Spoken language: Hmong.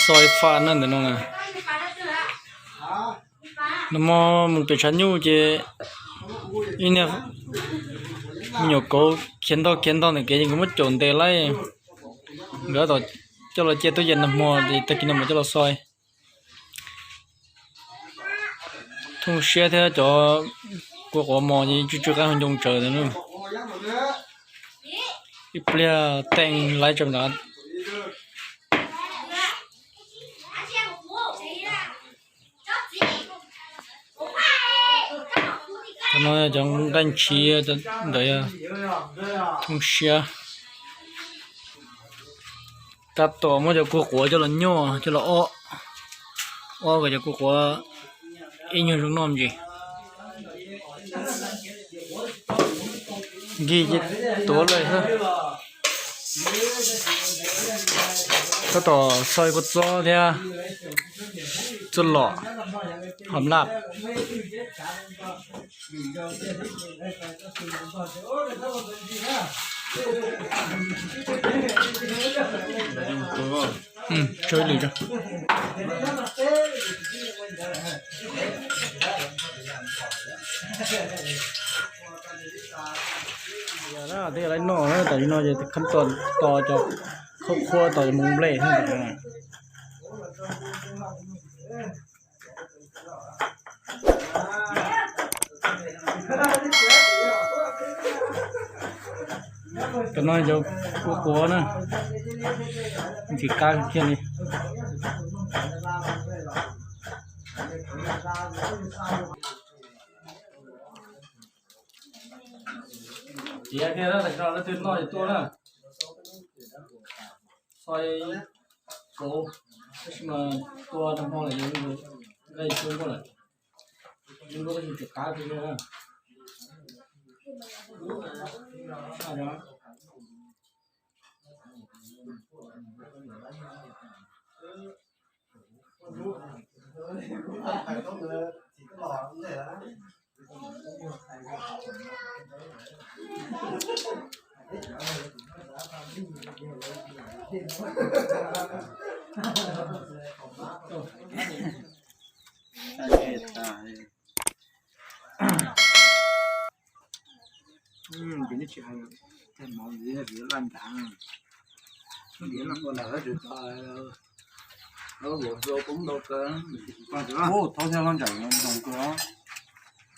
toj ib faj na ntawm no na. Nag hmo mus pem tshav nyuj ces ib niag me nyuam kauv khiav ntog khiav ntog ntawm kev ces nkawd muab caum ntes lawm. Nkawd tab tom coj los cia tub yees nag hmo ces tag kis no mam coj los soi. Thooj siab thiab cov kua quav mos ces tsw tsw qab hau ncoo tsawv ntawd na. Ib pliag teej laib tsam nrad. Cov no cov nqaij ntshiv ntawd, thooj siab. Tab tom muab cov kua quav coj los nyuj coj los ob, ob kom cov kua quav ib nyuag zoo noj me ntsis. Nkig ces tuav lawm xwb. Tab tom soi kua txob thiab txuj lom hom laj. Tsau ib lwm. Tej lawv noj tam sim no ces khab tos tos cov qhuav qhuav tos cov moo nplej. Cov no cov kua quav na, ntxim qab kiag li. Tiav kiag na, tam sim no leej twg noj ces tuaj na. Soi kauv, tab sis mas tua nag hmo lawm, nqaij tsis muaj lawm, tab sis tseem qab kiag li na. Ces nej tsis hais, tej mov vim laj nrad, vim laj ua lawm tsis tau, vim poob ntau kawg, thauj thiab loj ntsawm zoo kawg.